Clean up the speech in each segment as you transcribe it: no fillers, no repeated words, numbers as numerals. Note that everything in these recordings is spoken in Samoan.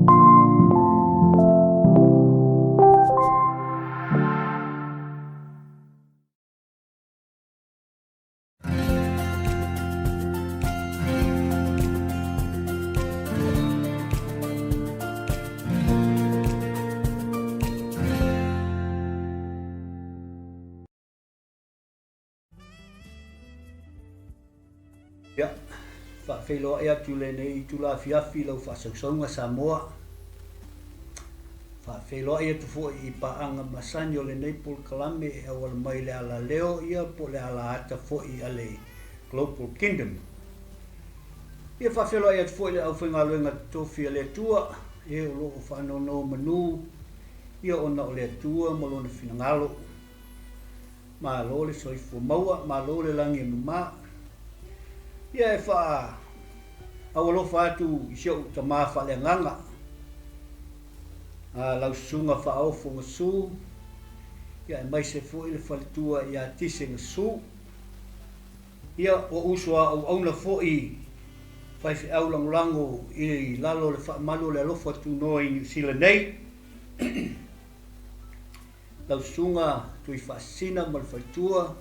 Ia, faafeiloai atu lenei itula afiafi i lau faasausauga Samoa. Faafeiloai atu foi i paaga masani o lenei polokalame e auala mai i le alaleo ia po o le alaata foi a le Global Kingdom. Ia faafeiloai atu foi i le aufaigaluega totofi a le Atua e o lo o faanonomanu ia ona o le Atua ma Lona finagalo. Malo le soifua maua, malo le lagi e mama. Ia e faa aualofa atu i si ou tama faaleagaga, a lau susuga Faaofo Gasu, ia aemaise foi le faletua ia Tise Gasu. Ia o uso a auauna foi faifeau lagolago i lalo o le faamalu o le alofa tunoa i Niu Sila nei. Lau Susuga Tuifaasisina ma le faletua, lau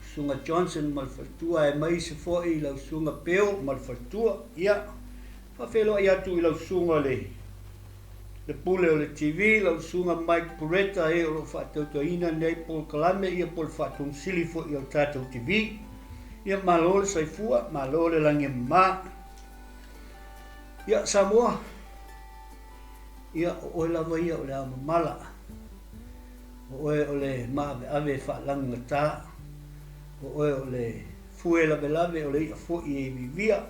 Susuga Johnson ma le faletua, aemaise foi lau Susuga Peo ma le faletua. Ia, faafeiloai atu i lau Susuga le le Pule o le TV, lau Susuga Mike Pureta e o lo o faatautaina nei polokalame ia po o le faatonusili foi o le tatou TV. Ia, malo le soifua, malo le lagi e mama. Ia, Samoa, Ia, o oe lava ia o le aomamala, o oe o le maaveave e faalagigata, o oe o le fue lavelave o le i'a foi e iviivia.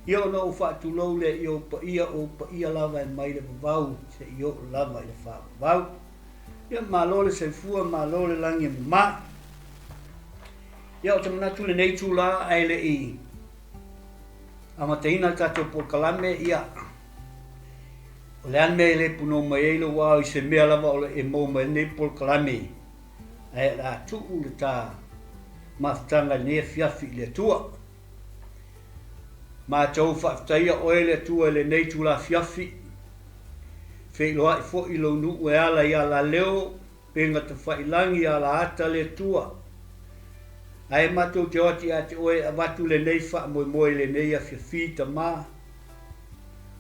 Ia ona ou faatulou lea i ou paia, o ou paia lava e mai le vavau seia oo lava i le faavavau. Ia, malo le soifua, malo le lagi e mama. Ia, ou te manatu i lenei itula ae le i amataina le tatou polokalame, ia, O le a le mea e le punou mai ai lou ao i se mea lava o le e maua mai ai lenei polokalame, ae o le a tuu le ta mafutaga i lenei afiafi i le Atua. Matou faafetaia oe le Atua i lenei itula afiafi, feiloai foi lou nuu e ala i alaleo pe gatafailagi alaata le Atua. Ae matou te o atu ia te oe e avatu lenei faamoemoe i lenei afiafi, Tama.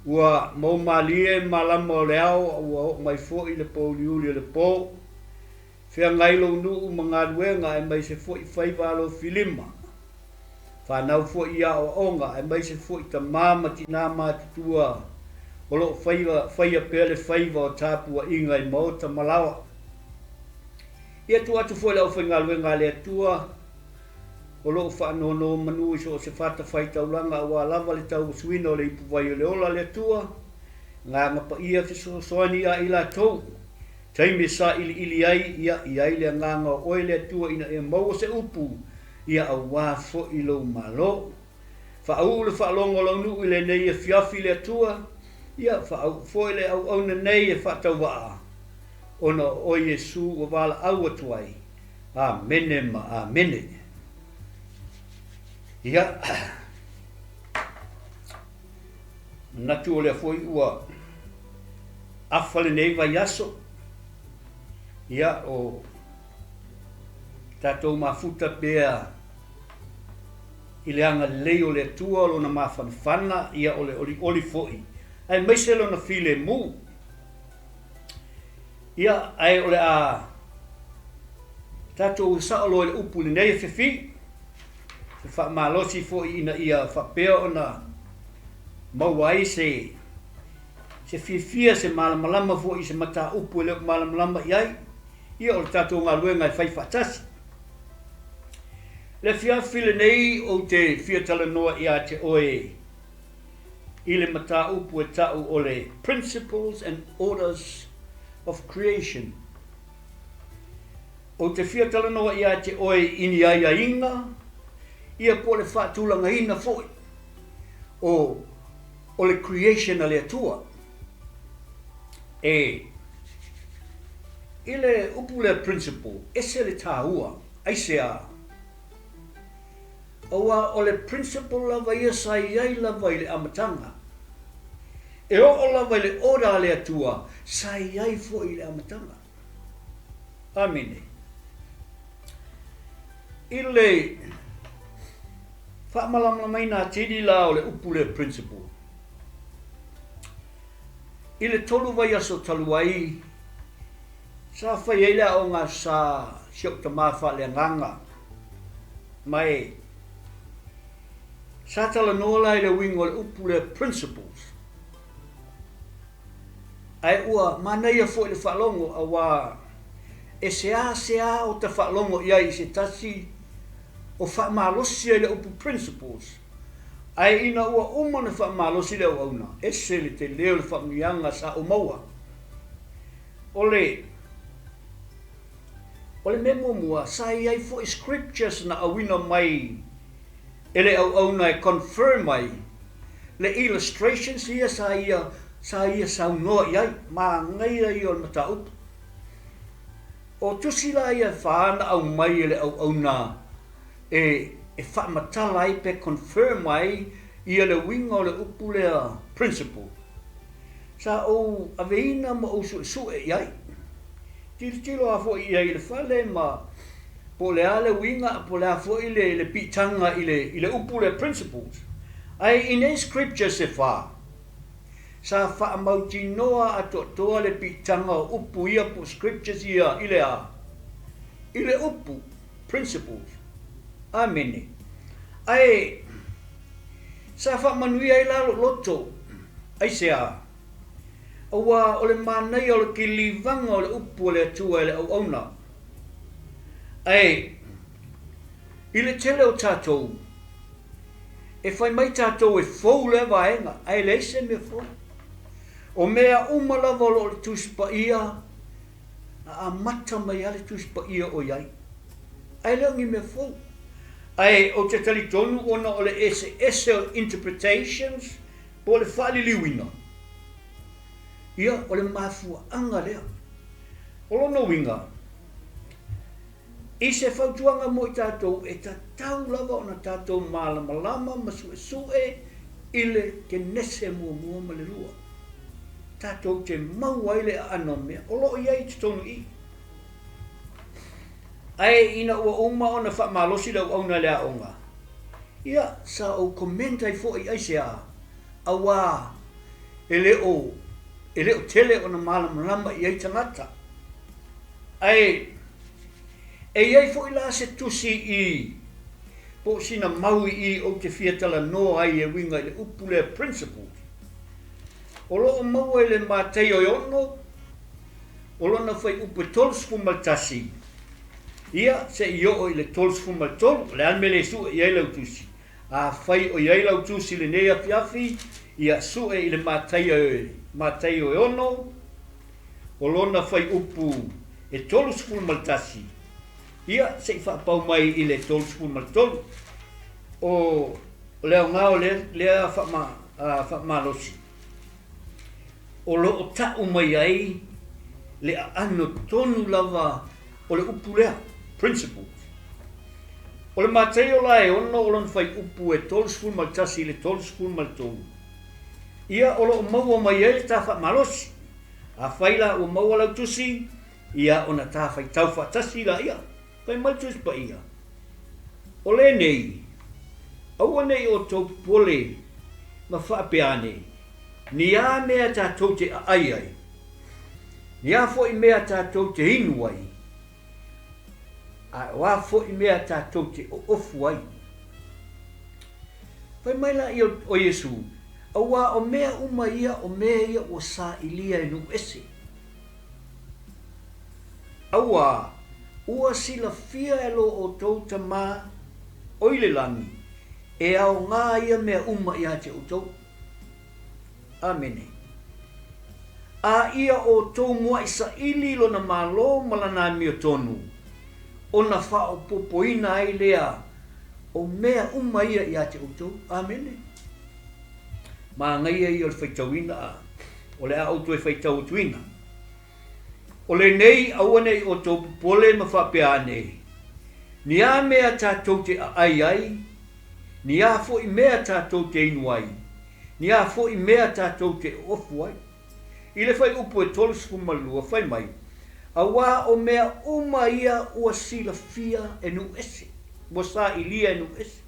Ua mau malie malama o le ao a ua oo mai foi le pouliuli o le po. Feagai lou nuu ma galuega aemaise foi faiva alofilima. Fanau foi i aoaoga aemaise foi tama ma tina matutua o lo o faiva faia pea le faiva o tapuaiga i maota ma laoa. Ia tuu atu foi le aufaigaluega a le Atua o lo o faanonomanu i so o se fatafaitaulaga aua lava le tauasuina o le ipuvai o le ola a le Atua, agaga paia fesoasoani ia i latou, taimi e sailiili ai, ia i ai le agaga o oe le Atua ina ia maua se upu, ia aua foi lou Malo. Faauu le faalogo o lau nuu i lenei afiafi le Atua, ia faauu foi le auauna nei e faatauvaa, ona o oe Iesu ua valaau atu ai. Amene ma Amene. Ia, manatu o lea foi ua afa lenei vaiaso, ia, o tatou mafuta pea i le agalelei o le Atua, o Lona mafanafana, ia, o le olioli foi, aemaise Lona filemu. Ia, ae o le a tatou sao loa i le upu i lenei afiafi, se faamalosi foi ina ia faapea ona maua ai se se fiafia, se malamalama foi i se mataupu e le o malamalama i ai, ia o le tatou galuega e fai faatasi. Le afiafi lenei ou te fia talanoa ia te oe i le mataupu e ta'u o le Principles and Orders of Creation. Ou te fia talanoa ia te oe i ni aiaiga, ia po o le faatulagaina foi o o le creation a le Atua. E i le upu lea principle, ese le tāua, aisea? Aua o le principle lava ia sa i ai lava i le amataga. E oo lava i le order a le Atua sa i ai foi i le amataga. Amene. I le faamalamalamaina atili la o le upu lea principle, i le tolu vaiaso talu ai, sa fai ai le aoga sa si ou tama faaleagaga, ma e sa talanoa la i le uiga o le upu lea principles. Ae ua manaia foi le faalogo auā e seasea o ta faalogo i ai i se tasi o faamalosi ai le upu principles, ae ina ua uma ona faamalosi le auauna, ese le tele o le faamanuiaga sa ou maua. O le O le mea muamua, sa i ai foi scriptures na auina mai e le auauna e confirm ai le illustrations ia sa ia sa ia saunoa i ai, manaia ia o le mataupu. O tusi la ia e fa na aumai e le auauna e e faamatala ai pe confirm ai ia le uiga o le upu lea principle. Sa ou aveina ma ou suesue i ai. Tilotilo lava foi i ai i le fale ma po o le a le uiga po o le a foi le le piitaga i le i le upu lea principles. Ae i nei scriptures e fa, sa faamautinoa atoatoa le piitaga o upu ia po o scriptures ia i le a? I le upu principles. Amene. Ae sa faamanuia ai la lou loto, aisea? Aua o le manaia o le kilivaga o le upu a le Atua e le auauna. Ae, i le tele o tatou, e fai mai tatou e fou lea vaega, ae leai se mea fou. O mea uma lava o lo o le Tusi Paia, na amata mai lava le Tusi Paia o i ai. Ae le o ni mea fou. Ae ou te talitonu ona o le eseese o interpretations, Po o le faaliliuina, ia, o le mafuaaga lea. O lona uiga, i se fautuaga mo i tatou, e tatau lava ona tatou malamalama ma suesue i le Kenese muamua ma le lua, tatou te maua ai le aano o mea o lo o i ai i totonu i i. Ae ina ua uma ona faamalosi le auauna i le aoga, Ia, sa ou comment ai foi aisea, auā e le o, e le o tele ona malamalama i ai tagata. Ae, e i ai foi la se tusi i, po o sina mau i i ou te fia talanoa ai e uiga i le upu lea principles. O lo o maua i le Mataio e ono, o lona fuaiupu e 31, Ia, se i oo i le 33, o le a le mea le sue i ai lau tusi? Afai o i ai lau tusi i lenei afiafi, ia sue i le Mataio e, Mataio e ono, o lona fuaiupu e 31, ia, se i faapau mai i le 33. O le aoga o lea, lea faama, faamalosi. o lo o ta'u mai ai le aano tonu lava o le upu lea, principles. O le Mataio la e ono o lona fuaiupu e 31 i le 33, ia o lo o maua mai ai le ta faamalosi. Afai la ua maua lau tusi, ia ona ta faitau faatasi laia. Fai mai le Tusi Paia, O lenei, aua ne i outou popole ma faapea ane, Ni a mea tatou te aai ai, ni a foi mea tatou te inu ai, a o a foi mea tatou te oofu ai. Fai mai laia o Iesu, Auā o mea uma ia o mea ia ua sailia e nuu ese. Auā, ua silafia e lo outou Tama o i le lagi, e aoga ia mea uma iā te outou. Amene. A ia outou muaʻi saili lona Malo ma lana amiotonu, ona faaopoopoina ai lea o mea uma ia iā te outou. Amene. Manaia ia o le faitauina a o le a ou toe faitau atuina. O lenei aua ne i outou popole ma faapea ane, Ni a mea tatou te aai ai, ni a foi mea tatou te inu ai? Ni a foi mea tatou te ofu ai. I le fuaiupu e 32, fai mai, Auā o mea uma ia ua silafia e nuu ese, ua sailia e nuu ese.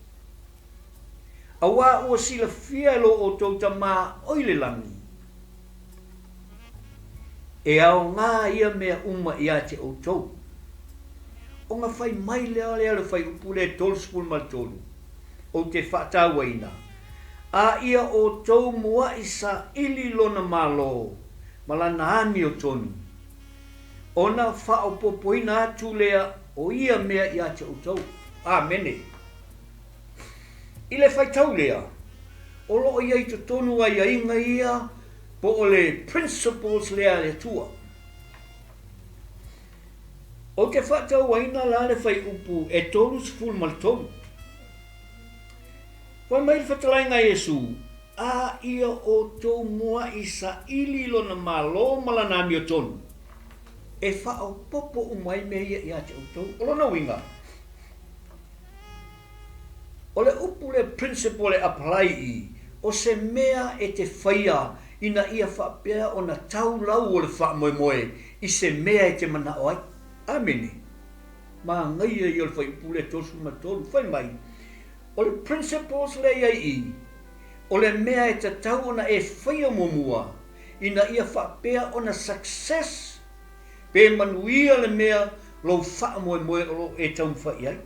Auā ua silafia e lo outou Tamā o i le lagi, e aogā ia mea uma iā te outou. Ona fai mai lea o le fuaiupu lea e 33, Ou te faatauaina, a ia outou muaʻi saili lona Malo ma lana amiotonu, ona faaopoopoina atu lea o ia mea iā te outou. Amene. I le faitau lea, o lo o i ai totonu aiaiga ia po o le principles lea a le Atua. Ou te faatauaina la le fuaiupu e 33. Fai mai le fetalaiga a Iesu, A ia outou muaʻi saili lona Malo ma lana amiotonu, e faaopoopo uma ai mea ia iā te outou. O lona uiga, o le upu lea principle e apply i, o se mea e te faia ina ia faapea ona tau lau o le faamoemoe i se mea e te manao ai. Amene. Manaia ia o le fuaiupu lea 33, fai mai, O le principles lea i ai i, o le mea e tatau ona e faia muamua ina ia faapea ona success pe manuia le mea lou faamoemoe o lo o e taumafai i ai.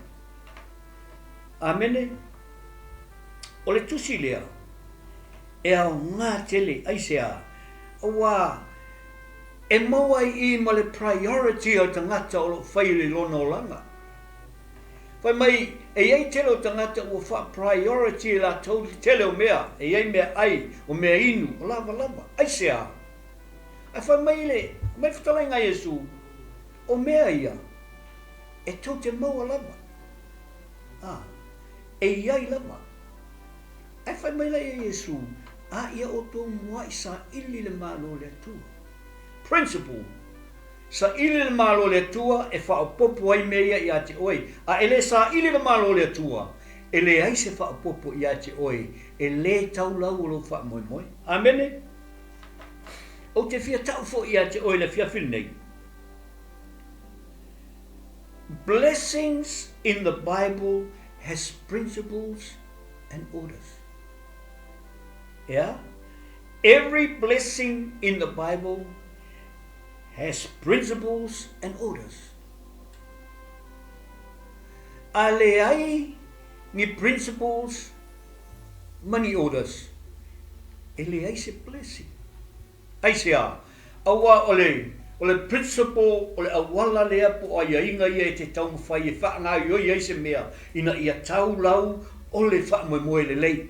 Amene. O le tusi lea, e aoga tele, aisea? Aua e maua ai i ma le priority o le tagata o lo o fai i lona olaga. Fai mai, e i ai tele o tagata ua faa-priority e latou le tele o mea, e i ai mea ʻai, o mea inu, o lavalava. Aisea? Ae fai mai le, mai le fetalaiga a Iesu, o mea ia, e tou te maua lava. A, e i ai lava. Ae fai mai la ia Iesu, A ia outou muaʻi saili le Malo o le Atua. Principle, Saili le Malo o le Atua e faaopoopo ai mea ia iā te oe, a e lē saili le Malo o le Atua, e leai se faaopoopo iā te oe, e lē tau lau o lou faamoemoe. Amene. Ou te fia tau foi iā te oe i le afiafi lenei. Blessings in the Bible has principles and orders. Yeah? Every blessing in the Bible has principles and orders. A leai ni principles ma ni orders, e leai se blessing. Aisea? Aua o le, o le principle, o le auala lea po o aiaiga ia e te taumafai e faagaoioi ai se mea ina ia tau lau o le faamoemoe lelei.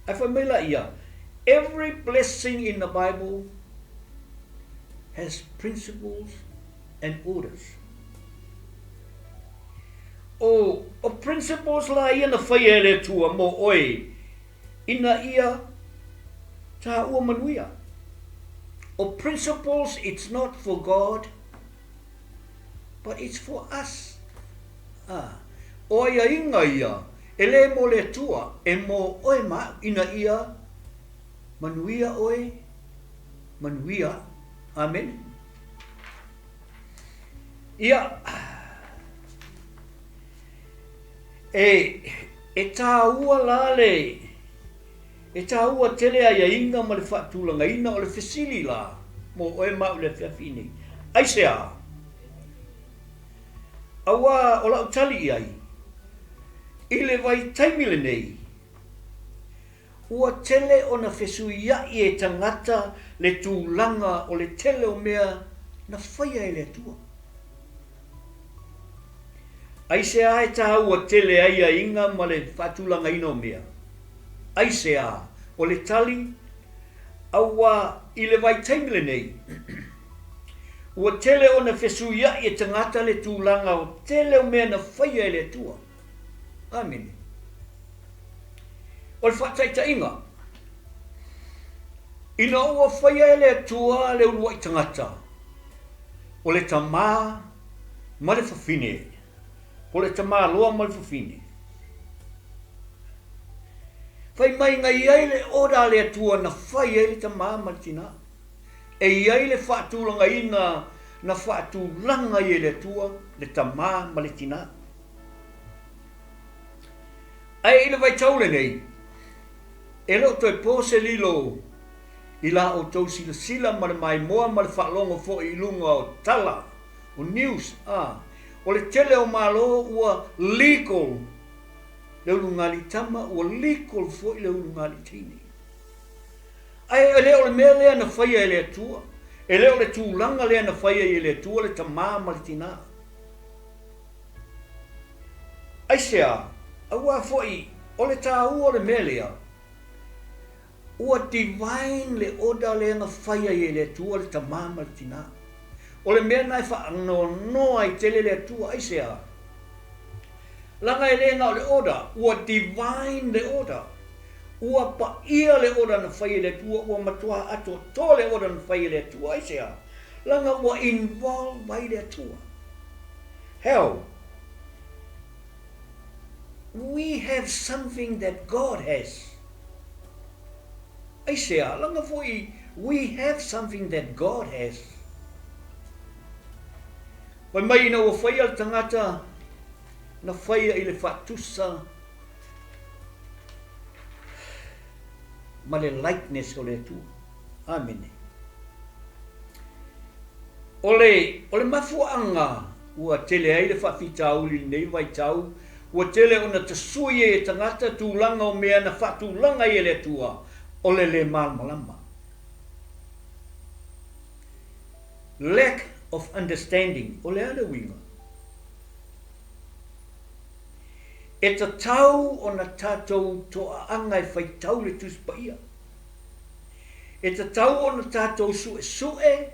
Ae fai mai la ia, Every blessing in the Bible has principles and orders. O, o principles la ia na faia e le Atua mō oe ina ia tāua manuia. O principles it's not for God, but it's for us. Ah, o aiaiga ia, e lē mō le Atua, e mō oe ma au, ina ia manuia oe, manuia au. Amene. Ia, e, e tāua la le, e tāua tele aiaiga ma le faatulagaina o le fesili la mō oe ma au i le afiafi nei. Aisea? Auā o lau tali i ai, i le vaitaimi lenei, ua tele ona fesuiaʻi e tagata le tulaga o le tele o mea na faia e le Atua. Aisea e tāua tele ai aiga ma le faatulagaina o mea? Aisea? O le tali, auā i le vaitaimi lenei, Ua tele ona fesuiaʻi e tagata le tulaga o tele o mea na faia e le Atua. Amene. O le faataitaiga, ina ua faia e le Atua le uluai tagata, o le tamā ma le fafine, po o le tamāloa ma le fafine. Fai mai na i ai le order a le Atua na fai ai le tamā ma le tinā. E i ai le faatulagaina na faatulaga ai e le Atua le tamā ma le tinā. Ae i le vaitau lenei, e le o toe po se lilo i la outou silasila ma le maimoa ma le faalogo foi i luga o tala, o news, a, o le tele o Malo ua legal le ulugalii tama, ua legal foi le ulugalii teine. Ae e le o le mea lea na faia e le Atua, e le o le tulaga lea na fai ai e le Atua le tamā ma le tinā. Aisea? Aua foi o le tāua o le mea lea, ua divine le order lea na fai ai e le Atua le tamā ma le tinā. O le mea lena e faanoanoa ai tele le Atua. Aisea? Leaga e le na o le order, ua divine le order. Ua paia le order na fai e le Atua, ua matua atoatoa le order na fai e le Atua. Aisea? Leaga ua involve ai le Atua. Hell, we have something that God has. Aisea? Leaga foi we have something that God has. Fai mai ina ua faia le tagata, na faia i le faatusa ma le likeness o le Atua. Amene. O le, o le mafuaaga ua tele ai le faafitauli i lenei vaitau, ua tele ona tasui ai e tagata tulaga o mea na faatulaga ai e le Atua, o le lē malamalama. Lack of understanding, o le a le uiga? E tatau ona tatou toaaga e faitau le Tusi Paia. E tatau ona tatou suesue,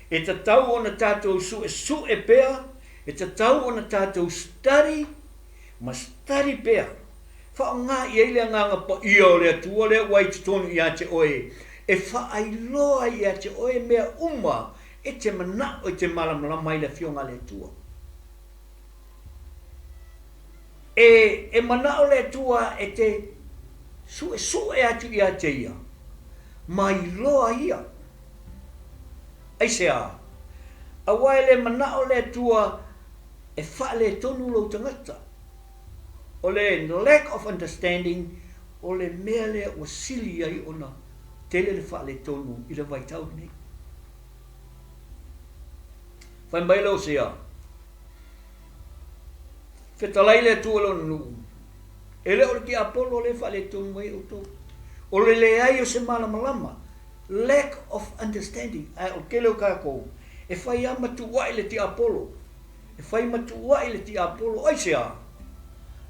e tatau ona tatou suesue pea, e tatau ona tatou study ma study pea. Faaaoga i ai le Agaga Paia o le Atua lea ua i totonu ia te oe, e faailoa ai ia te oe mea uma e te manao e te malamalama ai le Afioga a le Atua. E, e manao le Atua e te suesue atu ia te ia, ma iloa ia. Aisea? Aua e le manao le Atua e faaletonu lou tagata. O le lack of understanding, o le mea lea ua sili ai ona tele le faaletonu i le vaitau lenei. Fai mai le Osea, Fetalai le Atua i lona nuu, e le o le tiapolo lea e faaletonu ai outou. O le leai o se malamalama, lack of understanding, ae o le tele o tatou, e fai lava ma tuuai le tiapolo, e fai ma tuuai le tiapolo, aisea?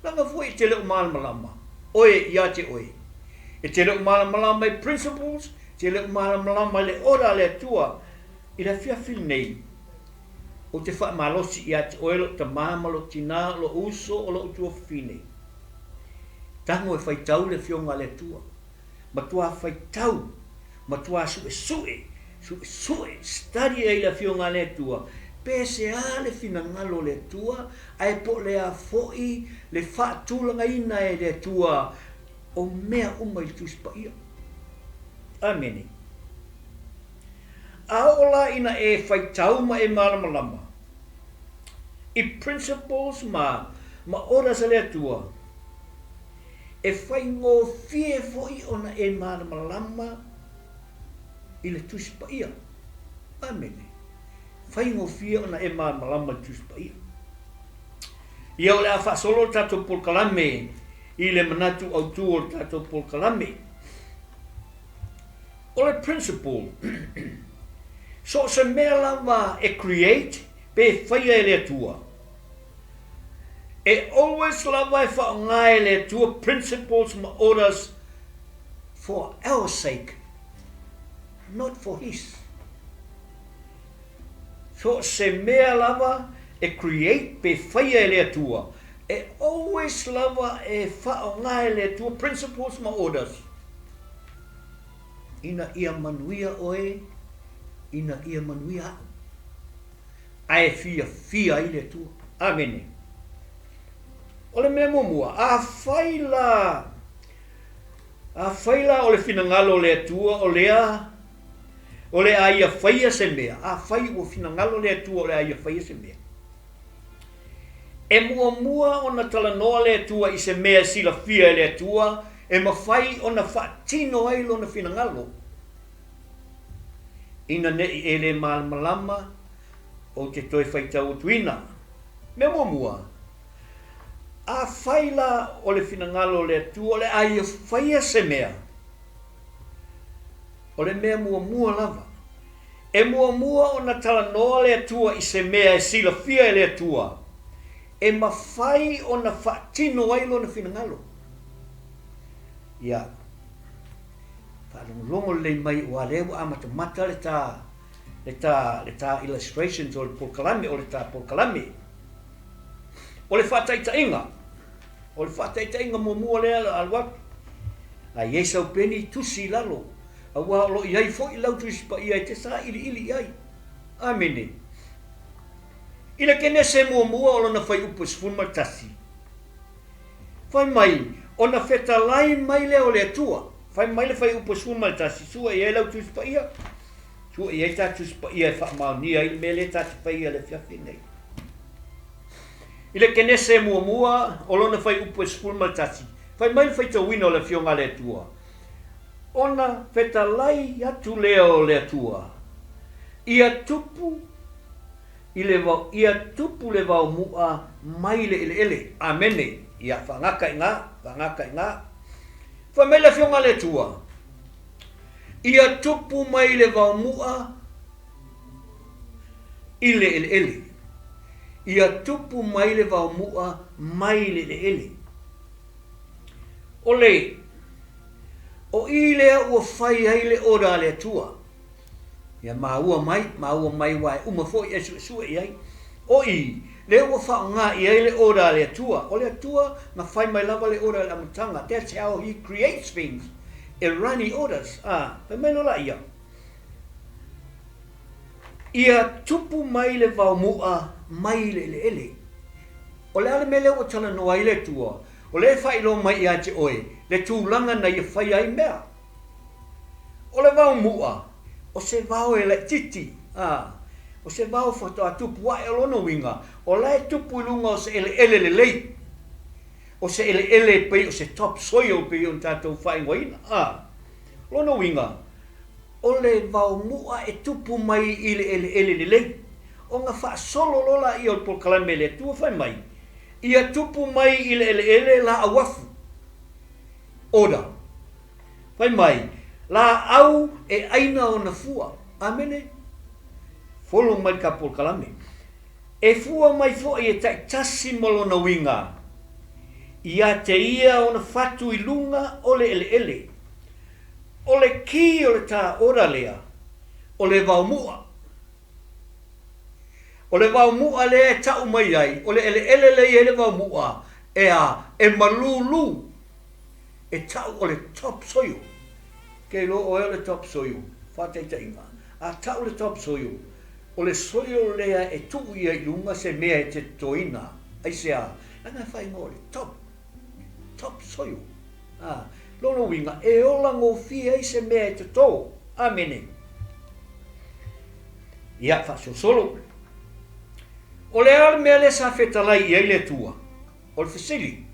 Leaga foi e te le o malamalama oe ia te oe. E te le o malamalama i principles, e te le o malamalama i le order a le Atua i le afiafi lenei. Ou te faamalosi ia te oe lou tamā ma lou tinā, lou uso o lou tuafafine. Tago e faitau le Afioga a le Atua. Matua faitau, matua suesue, suesue, study ai le Afioga a le Atua, pe se a le finagalo o le Atua, ae po o le a foi le faatulagaina e le Atua o mea uma i le Tusi Paia. Amene. A oo la ina e faitau ma e malamalama i principles ma ma orders a le Atua, e faigofie foi ona e malamalama i le Tusi Paia. Amene. Faigofie ona e malamalama i le Tusi Paia. Ia o le a faasolo le tatou polokalame i le manatu autu o le tatou polokalame. O le principle, so o se mea lava e create pe e faia e le Atua, e always lava e faaaoga e le Atua principles ma orders for our sake, not for His. So o se mea lava e create pe faia e le Atua, e always lava e faaaoga e le Atua principles ma orders. Ina ia manuia oe, ina ia manuia au. Ae fiafia ai le Atua. Amene. O le mea muamua, afai la. Afai la o le finagalo o le Atua o lea o le a Ia faia se mea, afai ua finagalo le Atua o le a Ia faia se mea, e muamua ona talanoa le Atua i se mea e silafia e le Atua e mafai ona faatino ai Lona finagalo, ina ne i e le malamalama, ou te toe faitau atuina. Mea muamua, afai la o le finagalo o le Atua o le a Ia faia se mea, o le mea muamua lava, e muamua ona talanoa le Atua i se mea e silafia e le Atua, e mafai ona faatino ai Lona finagalo. Ia, faalogologo lelei mai aua lea ua amatamata le ta, le ta, le ta illustrations o le polokalame, o le ta polokalame. O le faataitaiga, o le faataitaiga muamua lea o le a alu atu, a i ai sau peni, tusi i lalo, aua o lo o i ai foi lau Tusi Paia e te sailiili i ai. Amene. I le Kenese muamua o lona fuaiupu e 11, fai mai, ona fetalai mai lea o le Atua, fai mai le fuaiupu e 11, sue i ai lau Tusi Paia, sue i ai ta Tusi Paia e faamaonia ai le mea lea ta te faia i le afiafi lenei. I le Kenese muamua o lona fuaiupu e 11, fai mai le faitauina o le Afioga a le Atua, Ona fetalai atu lea o le Atua, Ia tupu i le vao, ia tupu le vaomu'a mai le eleele. Amene. Ia, faagata i ina, faagata i ina. Fai mai le Afioga a le Atua, Ia tupu mai le vaomu'a i le eleele. Ia tupu mai le vaomu'a mai le eleele. O le, o i lea ua fai ai le oda a le Atua. Ia maua mai, maua mai aua e uma foi e suesue i ai. O i lea ua faaaoga i ai le oda a le Atua. O le Atua na fai mai lava le oda i le amataga. That's how he creates things. E run i orders. A, fai mai loa laia. Ia tupu mai le vaomu'a mai le eleele. O le a le mea lea ua talanoa ai le Atua? O lea e faailoa mai ia te oe le tulaga na ia faia ai mea. O le vao mu'a, o se vao e laitiiti, a, o se vao faatoa tupu ae o lona uiga, o la e tupu i luga o se eleele lelei, o se eleele e pei o se top soil pei ona tatou faaigoaina, a. O lona uiga, o le vao mu'a e tupu mai i le eleele lelei. Ona faasolo loa laia o le polokalame a le Atua fai mai, Ia tupu mai i le eleele laau afu. Order. Fai mai, laau e aina ona fua. Amene. Follow mai le ta polokalame. E fua mai foi e taitasi ma lona uiga, ia te ia ona fatu i luga o le eleele. O le key o le ta order lea, o le vaomu'a. O le vaomu'a lea e ta'u mai ai, o le eleele lea e i ai le vaomu'a, e a, e malūlū, e ta'u o le top soil. Ke iloa ʻoe o le top soil, faataitaiga, a ta'u le top soil, o le soil lea e tuu ia i luga se mea e te totoina, aisea, leaga e faaigoa o le top, top soil. A, lona uiga, e ola gofie ai se mea e toto. Amene. Ia, faasolosolo. O le a le mea lea sa fetalai i ai le Atua? O le fesili,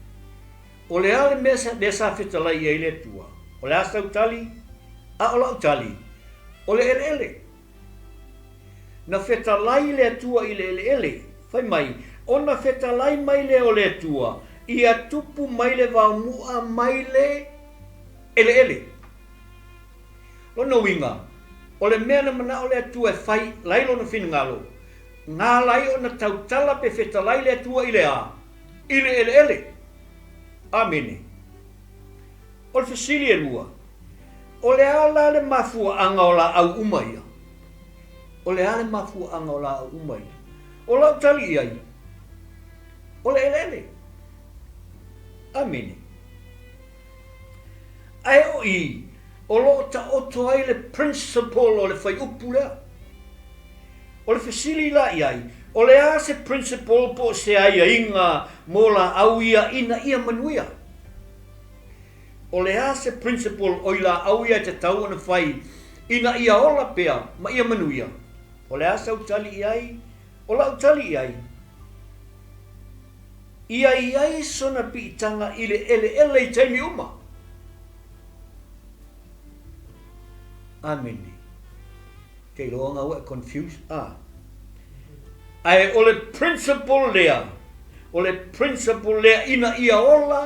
O le a le mea lea sa fetalai i ai le Atua? O le a sau tali? A o lau tali, O le eleele. Na fetalai le Atua i le eleele, fai mai, ona fetalai mai lea o le Atua, ia tupu mai le vaomu'a mai le eleele. Lona uiga, o le mea na mana'o le Atua e fai lai lona finagalo, na ala ai ona tautala pe fetalai le Atua i le a? I le eleele. Amene. O le fesili e lua, o le a la le mafuaaga o laau uma ia? O le a le mafuaaga o laau uma ia? O lau tali i ai, o le eleele. Amene. Ae o i, o lo o taoto ai le principle o le fuaiupu lea. O le fesili la i ai, o le a se principle po o se aiaiga mo laau ia ina ia manuia? O le a se principle o i laau ia e tatau ona fai ina ia ola pea ma ia manuia? O le a sau tali i ai? O lau tali i ai, Ia i ai sona piitaga i le eleele i taimi uma. Amene. Te iloa nga ua e confuse, a. Ae o le principle lea, o le principle lea ina ia ola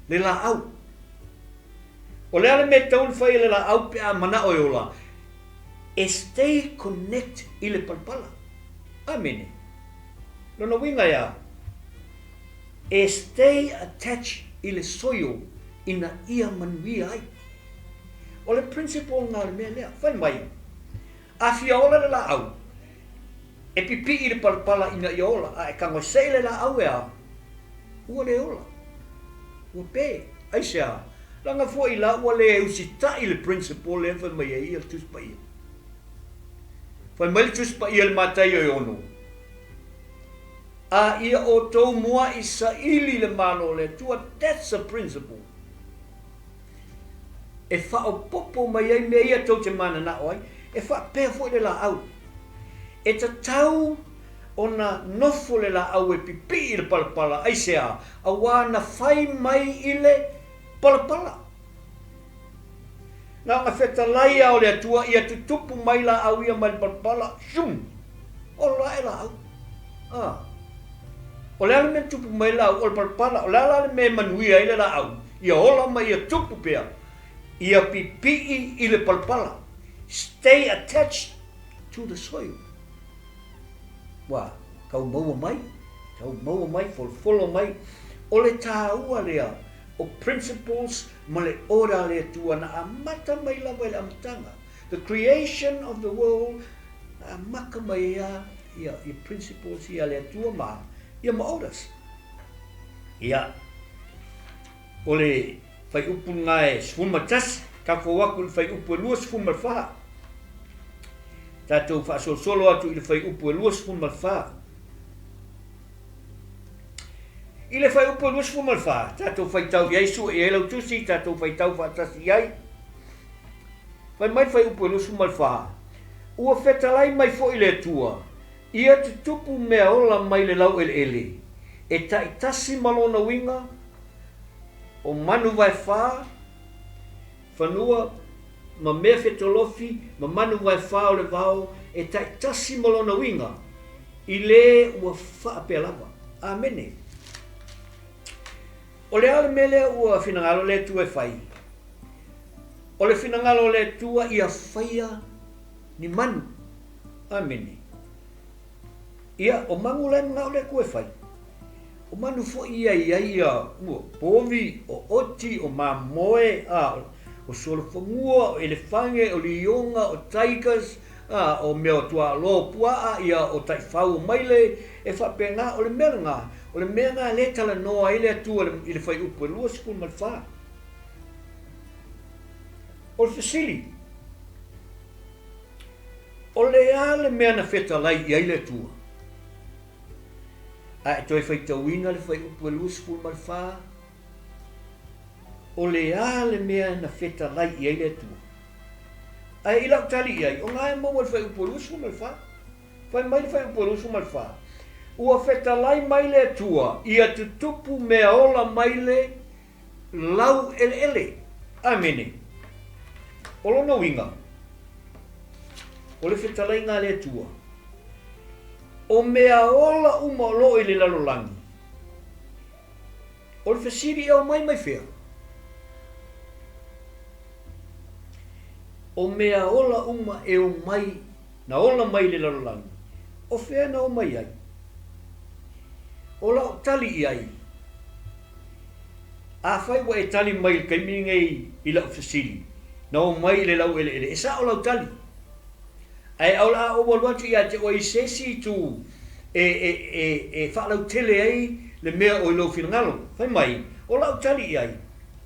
le laau. O le a le mea e tatau ona fai e le laau pe a manao e ola? E stay connect i le palapala. Amene. Lona uiga e a? E stay attach i le soil ina ia manuia ai. O le principle lena o le mea lea. Fai mai, a fia ola le laau, e pipii i le palapala ina ia ola, a e tagoesee le laau e a? Ua le ola. Ua pe. Aisea? Leaga foi la ua le usitai le principle lea fai mai ai le Tusi Paia. Fai mai le Tusi Paia i le Mataio e 6, A ia outou mua'i saili le Malo o le Atua, that's a principle, e faaopoopo mai ai mea ia tou te mananao ai, e faapea foi le laau. E tatau ona nofo le laau e pipii i le palapala, aisea? Auā na fai mai i le palapala. Na ona fetalai a o le Atua ia tutupu mai laau ia mai le palapala, shum! Ola ae laau. A. O le a le mea na tupu mai laau? O le palapala. O le a la le mea e manuia ai le laau? Ia ola ma ia tupu pea. Ia pipii i le palapala. Stay attached to the soil. Ua tau maua mai, tau maua mai, folofolo mai. O le tāua lea o principles ma le order a le Atua na amata mai lava i le amataga. The creation of the world, na amata mai ai a ia, ia principles ia a le Atua ma, ia ma orders. Ia, o le whaiupu lena e 11, tatou o atu i le whaiupu e 24. Tatou faasolosolo atu i le whaiupu e 24. I le fuaiupu e 24, tatou faitau i ai, sue i ai lau tusi, tatou faitau faatasi i ai. Fai mai le fuaiupu e 24, Ua fetalai mai foi le Atua, ia tutupu mea ola mai le laueleele, e taitasi ma lona uiga, o manu vaefā, fanua, ma mea fetolofi, ma manu vaefā o le vao, e taitasi ma lona uiga, i lē ua faapea lava. Amene. O le a le mea lea ua finagalo le Atua e fai? O le finagalo o le Atua ia faia ni manu. Amene. Ia, o manu la e manao le Atua e fai. O manu foi ia i ai ia ua povi, o oti, o mamoe, a, o solofanua, o elefange, o lioga, o tigers, a, o mea o tuaaloa, o puaa, ia, o taifau, o maile, e faapena, o le mea lena, o le mea lena lea e talanoa ai le Atua i le fuaiupu e 24. O le fesili, o le a le mea na fetalai i ai le Atua? A e toe faitauina le fuaiupu e 24, o le a le mea na fetalai i ai le Atua? Ae i lau tali i ai, o na e maua i le fuaiupu e 24. Fai mai le fuaiupu e 24, Ua fetalai mai le Atua ia tutupu mea ola mai le laueleele. Amene. O lona uiga, o le fetalaiga a le Atua, o mea ola uma o lo o i le lalolagi, o le fesili e omai mai fea? O mea ola uma e omai, na ola mai i le lalolagi, o fea na omai ai? O lau tali i ai, Afai ua e tali mai i le taimi lenei i lau fesili, na omai i le laueleele, e sao lau tali. Ae o le a ou alu atu ia te oe i se isi itu e, e, e, e faalautele ai le mea o i lou finagalo. Fai mai, o lau tali i ai,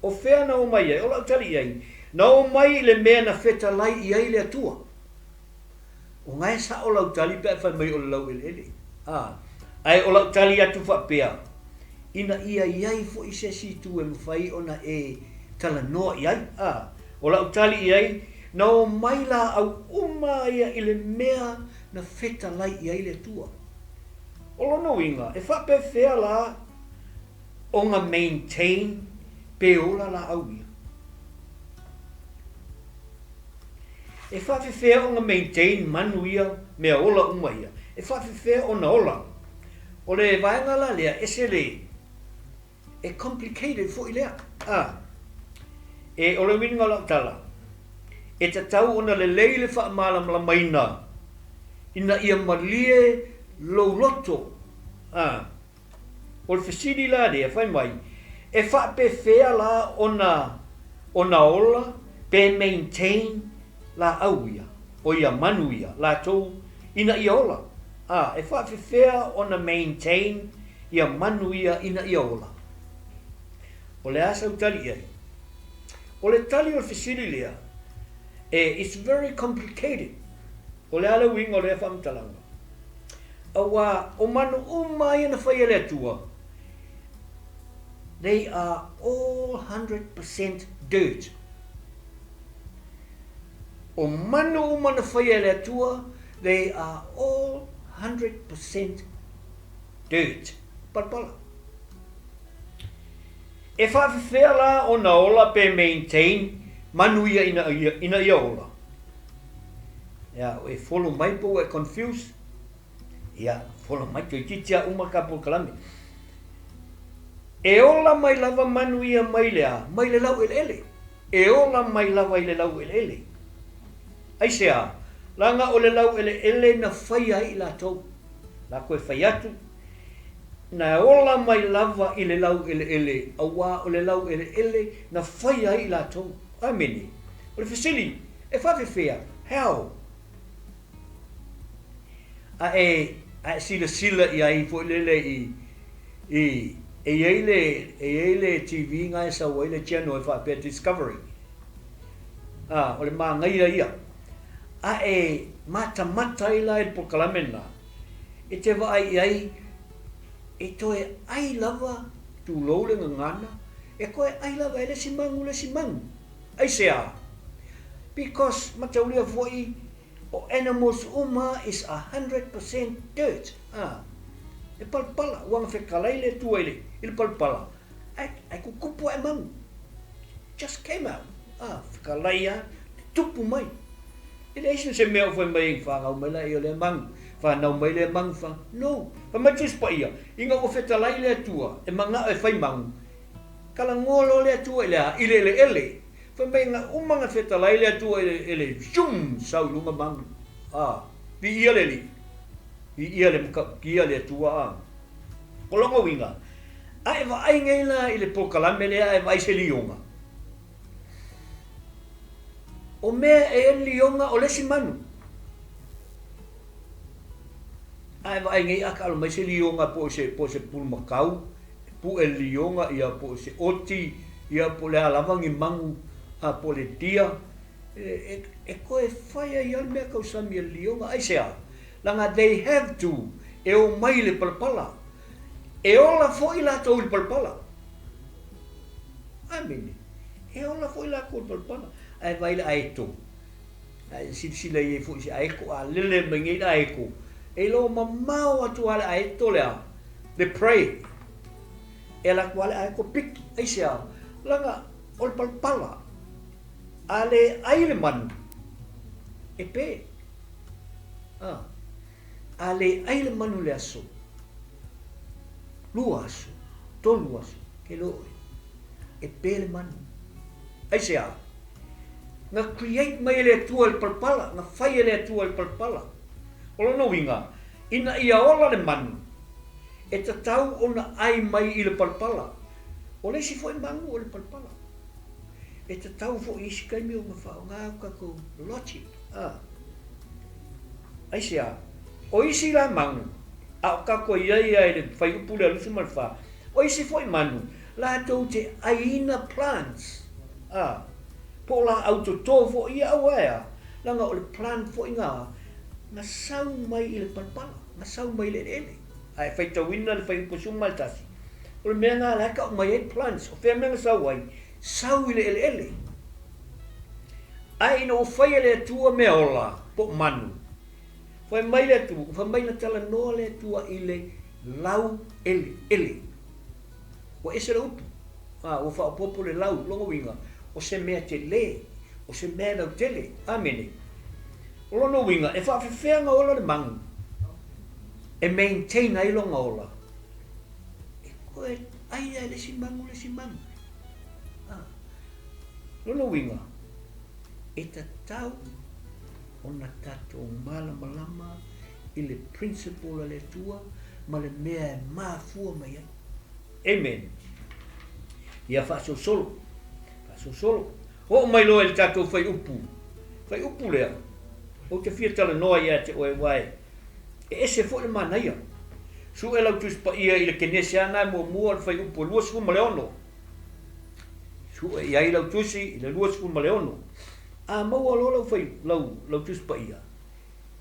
o fea na omai ai? O lau tali i ai, na omai i le mea na fetalai i ai le Atua. O na e sao lau tali pe a fai mai o le laueleele. A, ae o lau tali atu faapea, ina ia i ai foi se isi itu e mafai ona e talanoa i ai, a. O lau tali i ai, na omai laau uma ia i le mea na fetalai i ai le Atua. O lona uiga, e faapefea la ona maintain pe ola laau ia? E faafefea ona maintain manu ia, mea ola uma ia? E faafefea ona ola? O le vaega la lea, ese le, e complicated foi lea. A, e, o le uiga o lau tala, e tatau ona lelei le faamalamalamaina ina ia malie lou loto. A, o le fesili la lea, fai mai, e faapefea la ona, ona ola pe maintain laau ia, o ia manu ia, latou ina ia ola? A, e faafefea ona maintain ia manu ia ina ia ola? O le a sau tali i ai? O le tali o le fesili lea, e, it's very complicated. O le a le uiga o lea faamatalaga? Aua o manu uma ia na fai e le Atua, they are all 100% dirt. O manu uma na fai e le Atua, they are all 100% dirt. Palapala. E faafefea la ona ola pe maintain manu ia ina ia, ina ia ola? Ia, e follow mai po ua e confuse? Ia, follow mai, toeitiiti a uma ka polokalame. E ola mai lava manu ia mai le a? Mai le laueleele. E ola mai lava i le laueleele. Aisea? Leaga o le laueleele na faia ai i latou. La koe fai atu, na ola mai lava i le laueleele, aua o le laueleele na faia ai i latou. Amene. O le fesili, e faafefea? How? A e, a e silasila i ai foi lele i, i, e i ai le, e i ai le TV na e sau ai le channel e faapea Discovery. A, o le māgaia ia. A e matamata ai la i le polokalame lena, e te vaai i ai, e toe ai lava, tulou le gagana, e toe ai lava e le isi magu le isi magu. Aisea? Because mataulia foi o animals uma is 100% dirt. A, e palapala, ua na fetalai le Atua i le, i le palapala, ae, ae tutupu ae magu. Just came out. A, fetalai a, tutupu mai. E leai se mea o fai mai ai whanau mai la ia lea magu, whanau mai lea magu, wha. No. Fai mai Tusi Paia, ina ua fetalai le Atua, e manao e fai magu, Talanoa loa le Atua i le a? I le eleele. Fai mai na uma na fetalai le Atua i le eleele, zoom, sau i luga manu. A, viia le Alii. Viia le matautia le Atua a. O lona uiga, a e vaai nei la i le polokalame lea a e vaai se lioga, o mea e i ai le lioga o le isi manu. A e vaai nei a taalo mai se lioga po o se, po o se pulumakau, pue lioga ia po o se oti ia po o le a lava ni magu a po o le deer e, e toe fai ai lava le mea tausami e le lioga. Aisea? Leaga they have to e omai i le palapala. E ola foi latou i le palapala. Amene. E ola foi latou i le palapala. Ae vaai i le aeto. Ae silasila i ai foi i se aeto a lele mai nei le aeto, e iloa mamao atu lava le aeto lea, le prey. E alu atu lava le aeto piki, aisea? Leaga o le palapala, a le ai le manu, e pe. A, a le ai le manu i le aso, lua aso, tolu aso, ke iloa oe, e pe le manu. Aisea? Na create mai e le Atua i le palapala, na fai e le Atua i le palapala. O lona uiga, ina ia ola le manu, e tatau ona ai mai i le palapala. O le isi foi manu o le palapala. E tatau foi i isi taimi ona faaaoga o tatou logic. A. Aisea? O isi la manu, a o tatou i ai lava i le fuaiupu lea 24, o isi foi manu, latou te aiina plants. A, po o laau toto foi ia aua e a, leaga o le plant foi na, na sau mai i le palapala, na sau mai i le eleele. A e faitauina le fuaiupu 11, o le mea na la e tau mai ai plants, o fea mea na sau ai? Sau i le eleele. Ae ina ua faia e le Atua mea ola, po o manu, fai mai le Atua, fai mai na talanoa le Atua i le lau eleele. Ua ese le upu, a, ua faaopoopo le lau, lona uiga, o se mea tele, o se mea e lautele. Amene. O lona uiga, e faafefea ona ola le manu? E maintain ai lona ola. E toe ai lea e le isi manu le isi manu. A. Lona uiga, e tatau ona tatou malamalama i le principle a le Atua ma le mea e mafua mai ai. Amen. Ia faasolosolo, faasolosolo. Oo mai loa i le tatou fuaiupu, fuaiupu lea, ou te fia talanoa ia te oe aua e ese foi le manaia. Sue lau Tusi Paia i le Kenese lava na e muamua o le fuaiupu e 26. Sue i ai lau Tusi i le 26. A maua loa lau, fai, lau, lau Tusi Paia,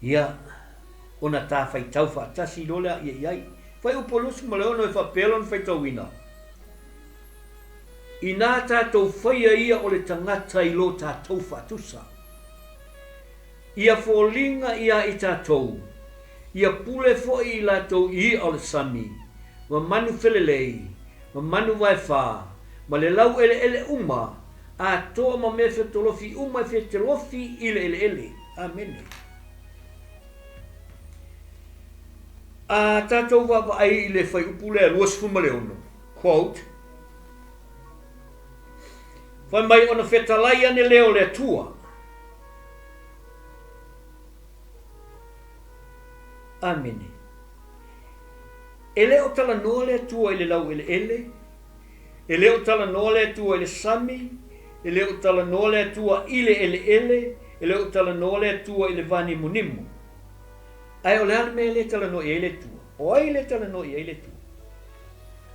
ia, ona ta faitau faatasi loa lea ia i ai. Fuaiupu 26 e faapea lona faitauina, Inā tatou faia ia o le tagata i lo tatou faatusa. Ia foliga iā i tatou, ia pule foi i latou i i'a o le sami, ma manu felelei, ma manu vaefā, ma le laueleele uma, atoa ma mea fetolofi uma e fetelofi i le eleele. Amene. A tatou vaavaai i le fuaiupu lea 26, quote, Fai mai ona fetalai ane lea o le Atua. Amene. E le o talanoa le Atua i le laueleele, e le o talanoa le Atua i le sami, e le o talanoa le Atua i le eleele, e le o talanoa le Atua i le vanimonimo. Ae o le a le mea lea e talanoa i ai le Atua? O ai lea e talanoa i ai le Atua?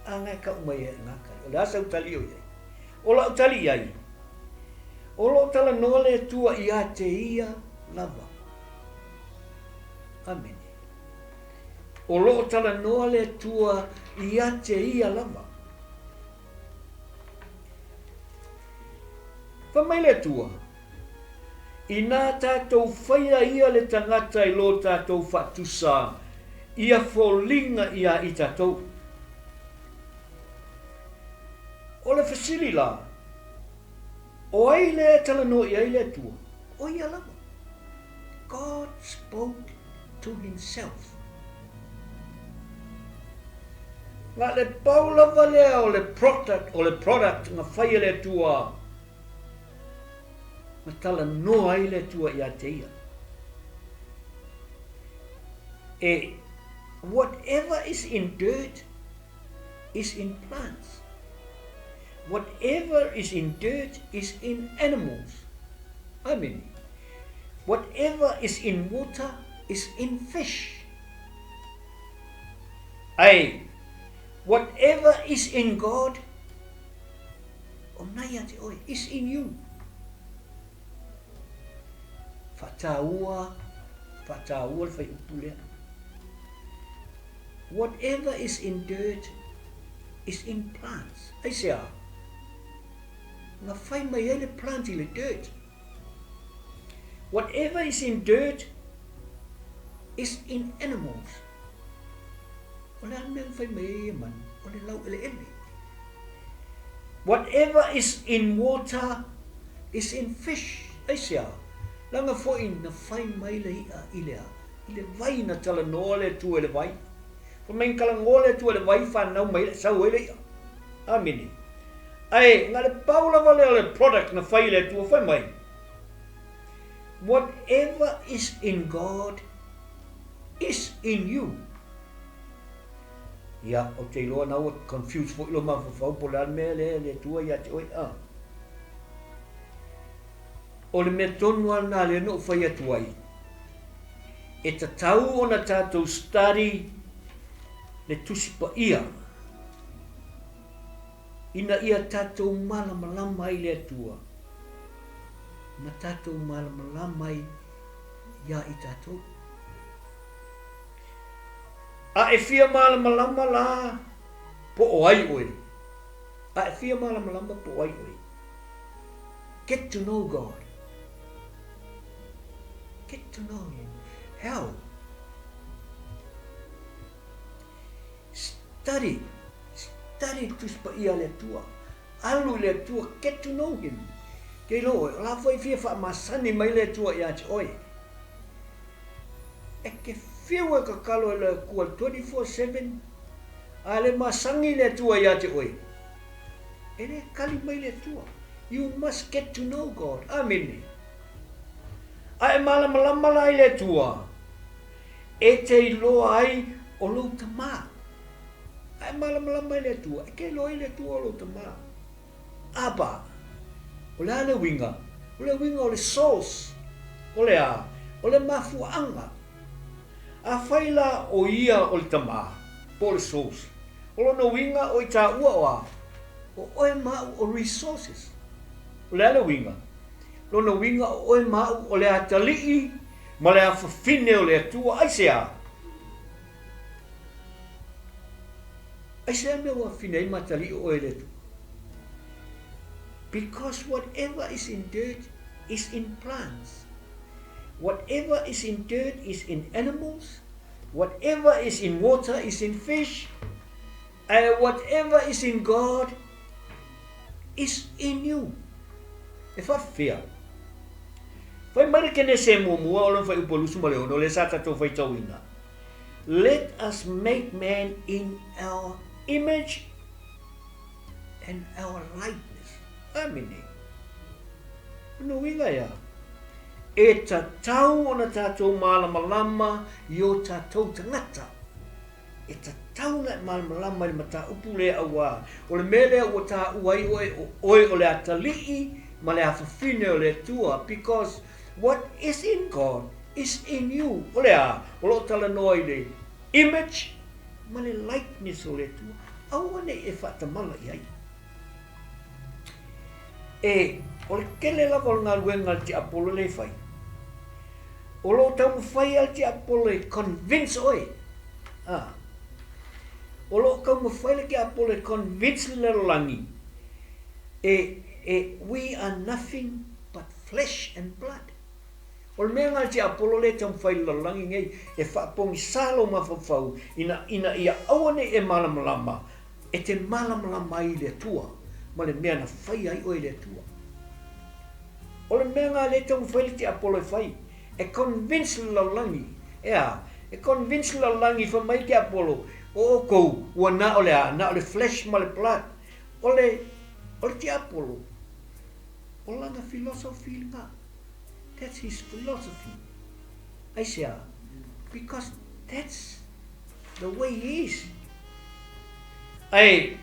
A na e kau mai e gata ai. O le a sau tali o i ai? O lau tali i ai, o lo o talanoa le Atua ia te ia lava. Amene. O lo o talanoa le Atua ia te ia lava. Fai mai le Atua, Inā tātou whaia ia le tangata i lo tātou whaatusa, ia foliga ia i tātou. O le fesili la, o ai lea e talanoa i ai le Atua? O ia lava. God spoke to himself. Na le pau lava lea o le product, o le product na fai e le Atua, na talanoa ai le Atua ia te ia. E, whatever is in dirt is in plants. Whatever is in dirt is in animals. I mean, whatever is in water is in fish. Ae, whatever is in God, o na ia te oe, is in you. Whataua, whataua le whaiupu lea. Whatever is in dirt is in plants. Aisea? Na whai mai ai le plant i le dirt. Whatever is in dirt is in animals. O le a le mea na fai mai ai ia manu? O le laueleele. Whatever is in water is in fish. Aisea? Leaga foi na fai mai le i'a i le a? I le vai na talanoa le Atua i le vai. Fai mai na talanoa le Atua i le vai, fanau mai sau ai le i'a. Amene. Ae, na le pau lava lea o le product na fai e le Atua, fai mai, Whatever is in God is in you. Ia, ou te iloa na ua confuse foi lou mafaufau po o le a le mea lea e le Atua ia te oe, a. O le mea tonu lava lena lea na ou fai atu ai, e tatau ona tatou study le Tusi Paia ina ia tatou malamalama ai i le Atua ma tatou malamalama ai iā i tatou. A e fia malamalama la po o ai oe? A e fia malamalama po o ai oe? Get to know God. Get to know Him. How? Study. Study Tusi Paia a le Atua. Alu i le Atua, get to know Him. Ke iloa oe, o la foi fia faamasani mai le Atua ia te oe. E te fiu e kakalo e le Atua 24/7, a le masani le Atua ia te oe. E le kali mai le Atua. You must get to know God. Amene. A e malamalama la i le Atua, e te iloa ai o lou Tamā. A e malamalama i le Atua, e te iloa ai le Atua o lou Tamā. Abba. O le a le uiga? O le uiga o le source. O le a? O le mafuaaga. Afai la o Ia o le Tamā, po o le source, o lona uiga o i tāua o a? O oe ma au o resources. O le a le uiga? Lona uiga o oe ma au o le atalii ma le afafine o le Atua. Aisea? Aisea mea ua afafine ai ma atalii o oe e le Atua? Because whatever is in dirt is in plants. Whatever is in dirt is in animals. Whatever is in water is in fish. And whatever is in God is in you. E faafefea? Fai mai le Kenese muamua o lona fuaiupu e 26, lea sa tatou faitauina. Let us make man in our image and our likeness. Amene. O lona uiga ea, e tatau ona tatou malamalama i o tatou tagata. E tatau ona e malamalama i le mataupu lea auā o le mea lea ua taua ai oe o oe o le atalii ma le afafine o le Atua because what is in God is in you. O le a? O lo o talanoa i le image ma le likeness o le Atua. Aua ne i e faatamala i ai. E, o le tele lava o le galuega a le tiapolo lea e fai, o lo o taumafai lava le tiapolo e convince oe, a, o lo o taumafai le tiapolo e convince le lalolagi, e, e, we are nothing but flesh and blood. O le mea lena a le tiapolo lea e taumafai i le lalolagi nei, e faapogisā lou mafaufau ina, ina ia aua ne i e malamalama E te malamalama ai i le Atua ma le mea na faia ai oe e le Atua. O le mea lena lea e taumafai le tiapolo e fai, e convince le lalolagi, e a? E convince le lalolagi fai mai le tiapolo, o outou ua na o le a? Na o le flesh ma le blood. O le, o le tiapolo, o lana philosophy lena. That's his philosophy. Aisea? Because that's The way he is. Ae,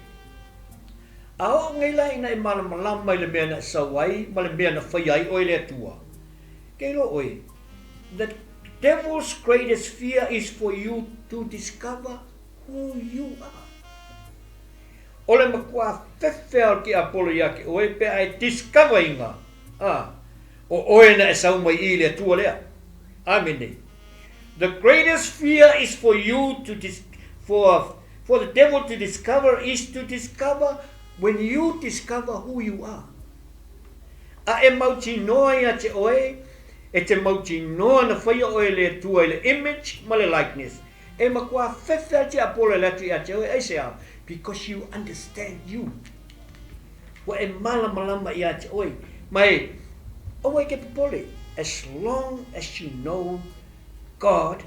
a oo nei la ina e malamalama i le mea na e sau ai ma le mea na faia ai oe le Atua, kei loa oe, the devil's greatest fear is for you to discover who you are. O le matua fefe o le tiapolo ia te oe pe a e discover ina, a, o oe na e sau mai i le Atua lea. Amene. The greatest fear is for you to dis for for the devil to discover is to discover when you discover who you are. A e mautinoa ia te oe, e te mautinoa na whaia oe le Atua i le image ma le likeness. E matua fefe a tiapolo e le atu ia te oe, aisea? Because you understand you. Ua e malamalama ia te oe. Ma e, aua e ke popole, as long as you know God,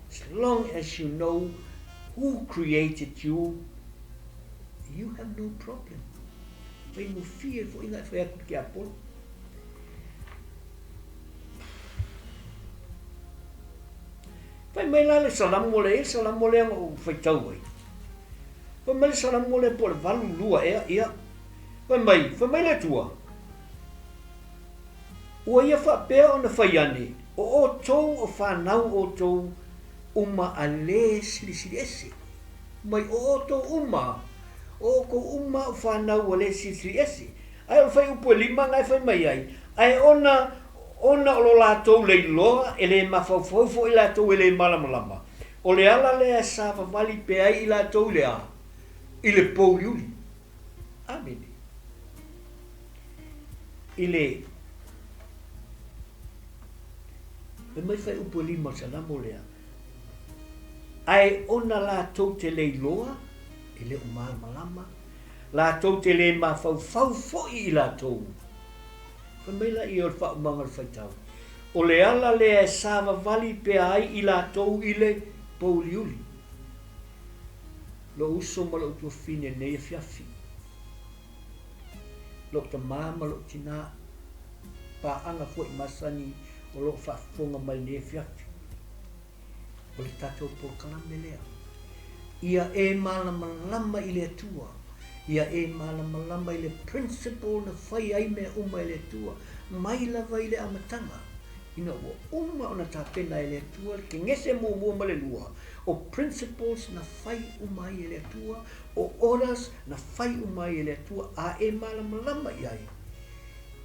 as long as you know who created you, you have no problem. Faigofie foi na e whai atu ki a Apollo. Fai mai la le Salamo lea, le Salamo lea na ou faitau ai. Fai mai le Salamo lea po o le 82 ea, ia. Fai mai, fai mai le Atua, Ua ia faapea ona fai ane, o outou o fanau outou uma a le silisili ese. Mai o outou uma, o outou uma o fanau a le silisili ese. Ae o le fuaiupu e lima na e fai mai ai, ae ona, ona o lo latou leiloa e le mafaufau foi latou e le malamalama, o le ala lea e savavali pea ai i latou i le a? I le pouliuli. Amene. I le Fai mai fuaiupu e lima o le Salamo lea, Ae ona latou te le iloa, e le o malamalama, latou te le mafaufau foi i latou. Fai mai laia o le faaumaga o le faitau, O le ala lea e savavali pea ai i latou i le pouliuli. Lou uso ma lou tuafafine i lenei afiafi, lou tama ma lou tina, paaga foi masani o lo o faafofoga mai i lenei afiafi. O le tatou polokalame lea. Ia e malamalama i le Atua. Ia e malamalama i le principle na fai ai mea uma e le Atua, mai lava i le amataga, ina ua uma ona tapena e le Atua le Kenese muamua ma le lua, o principles na fai uma ai e le Atua, o orders na fai uma ai e le Atua, a e malamalama i ai,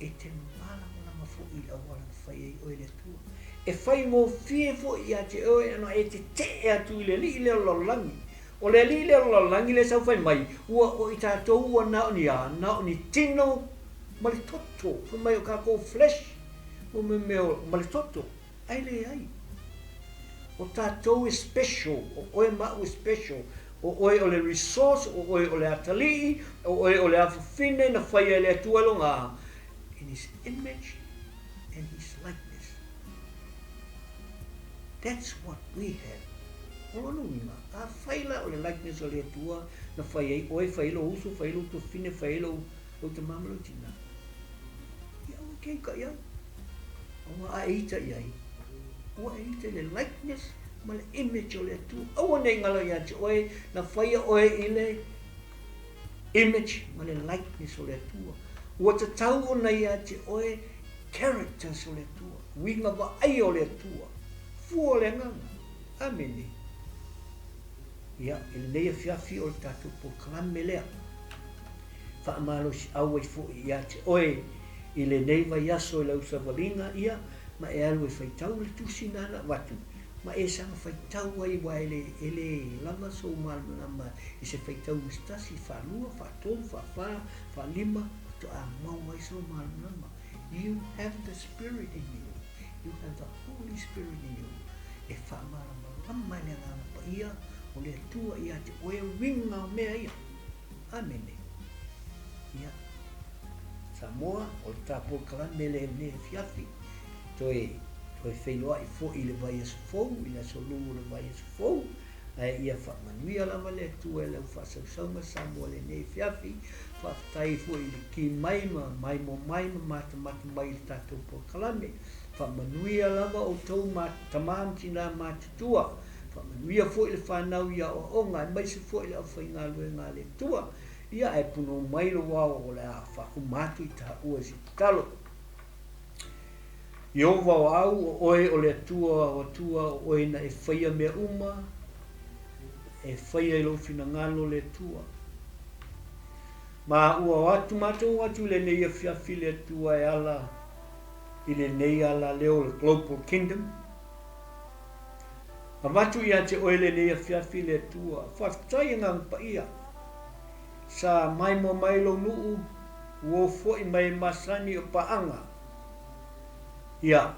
e te malamalama foi i le auala na fai ai oe e le Atua. E faigofie foi ia te oe ona e tetee atu i le Alii lea o le lalolagi. O le Alii lea o le lalolagi lea e sau fai mai, ua o i tatou ua na o ni a, na o ni tino ma le toto. Fai mai o kakou flesh, mo me mea ma le toto. Ae leai. O tatou e special, o oe ma au e special. O oe o le resource, o oe o le atalii, o oe o le afafine na faia e le Atua e lona in His image and His likeness. That's what we have. O lona uiga, afai la o le likeness o le Atua na fai ai oe, fai ai lou uso, fai ai lou tuafafine, fai ai lou, lou tama ma lou tina, ia aua e te ita i ai. Aua a e ita i ai, ua e ita i le likeness ma le image o le Atua. Aua ne i galo ia te oe, na faia oe i le image ma le likeness o le Atua. Ua tatau ona ia te oe characters o le Atua, uiga vaaia o le Atua, fua o le agaga. Amene. Ia, i lenei afiafi o le tatou polokalame lea, faamalosiau ai foi ia te oe i lenei vaiaso i lau savaliga, ia, ma e alu e faitau le tusi na na avatu, ma e saga faitau ai aua e le, e le lava sou malamalama i se faitauga se tasi, faalua, faatolu, faafa, faalima, faatoa maua ai sou malamalama. You have the Spirit in you. You have the Holy Spirit in you. E faamalamalama e le Agaga Paia o le Atua ia te oe uiga o mea ia. Amene. Ia. Samoa, o le ta polokalame lea i lenei afiafi, toe, toe feiloai foi i le vaiaso fou, i le aso Lulu o le vaiaso fou, ae ia faamanuia lava le Atua i lau faasausauga Samoa i lenei afiafi. Faafetai foi i le ki mai ma maimoa mai ma matamata mai i le tatou polokalame. Faamanuia lava outou ma tama ma tina matutua. Faamanuia foi le fanau i aoaoga aemaise foi le aufaigaluega a le Atua. Ia ae punou mai lou ao o le a faauma atu i taua i se tatalo. Ieova o au, o oe o le Atua o Atua, o oe na e faia mea uma, e faia i lou finagalo le Atua. Ma ua o atu matou atu i lenei afiafi le Atua e ala i lenei alaleo o le Global Kingdom. Avatu ia te oe lenei afiafi le Atua. Faafetai Agaga Paia. Sa maimoa mai lou nuu, ua foi mai e masani o paaga. Ia,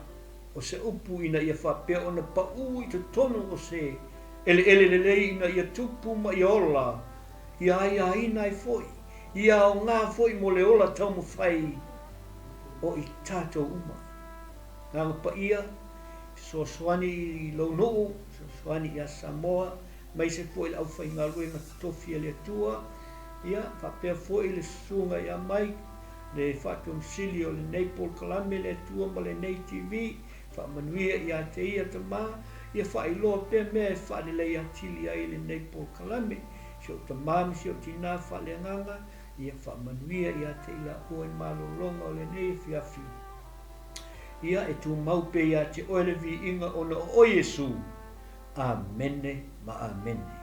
o se upu ina ia faapea ona paū i totonu o se eleele lelei ina ia tupu ma ia ola, ia aiaina ai foi, ia aoga foi mo le ola taumafai o i tatou uma. Agaga Paia, fesoasoani i lou nuu, fesoasoani ia Samoa, aemaise foi le aufaigaluega totofi a le Atua, ia, faapea foi le susuga ia Mike, le Faatomusili o lenei polokalame le Atua ma lenei TV, faamanuia ia te ia tama, ia faailoa pea mea e faalelei atili ai lenei polokalame. Si ou tama ma si ou tina faaleagaga, ia faamanuia ia te i laua i malologa o lenei afiafi. Ia, e tumau pea ia te oe le viiga ona o oe Iesu. Amene ma amene.